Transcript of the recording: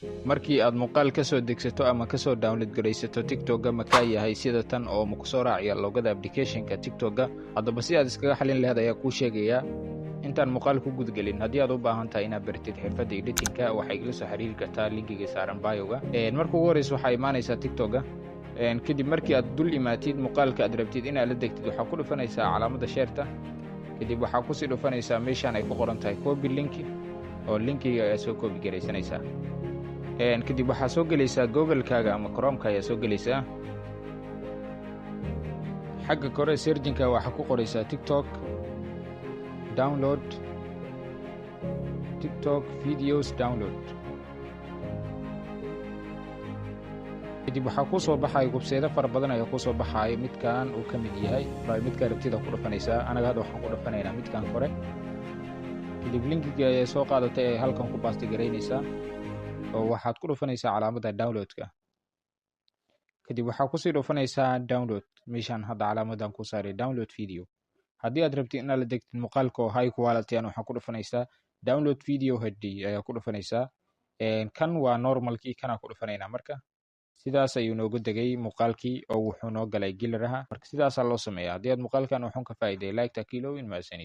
Markii aad muuqaal ka soo degsato ama kasoo download garaysato TikTok-ga, ma kaa yahay sida tan oo ma kusoo raaciya logo-da applicationka TikTok-ga? Haddaba, si aad iskaga xalin laheed ayaa kuu sheegayaa intaan muuqaal ku gudgelin. Haddii aad u baahan tahay inaad baratid xirfadda editingka, waxay igala soo xiriiri kartaa linkiga saaran bio-ga. Marka ugu horeysa waxaa imaanaysaa TikTok-ga. Kadib markii aad dul imaatid muuqaalka aad rabtid inaad la degtid, waxaa ku dhufanaysaa calaamadda share-ta. Kadib waxaa kusii dhufanaysaa meeshaan ay ku qoran tahay "copy link", oo linkiga ayaa soo copy garaysanaysaa. Kadib waxaa soo gelaysaa Google-kaaga ama Chrome-ka ayaa soo gelaysaa. Xagga kore searching-ka waxaa ku qoraysaa TikTok download, TikTok videos download. Kadib waxaa kuu soo baxaya website-yo fara badan ayaa kusoo baxaya, midkan uu ka mid yahay. Midkaa rabtida ku dhufanaysaa. Anaga hadda waxaan ku dhufanaynaa midkan kore. Kadib linkiga ayaa soo qaadatay ay halkan ku paste garaynaysaa, oo waxaad ku dhufanaysaa calaamadda downloadka. Kadib waxaa kusii dhufanaysaa download, meeshaan hadda calaamadan ku saaray, download video. Haddii aad rabtid inaad la degtid muuqaalka oo high quality an, waxaa ku dhufanaysaa download video HD ayaa ku dhufanaysaa. Kan waa normalkii, kanaa ku dhufanaynaa. Marka sidaas ayuu noogu degay muuqaalkii oo wuxuu noo galay gallery-ga. Marka sidaasaa loo sameeyaa. Haddii aad muuqaalkan waxun ka faa'iiday, like-ta kiilowin. Mahadsanid.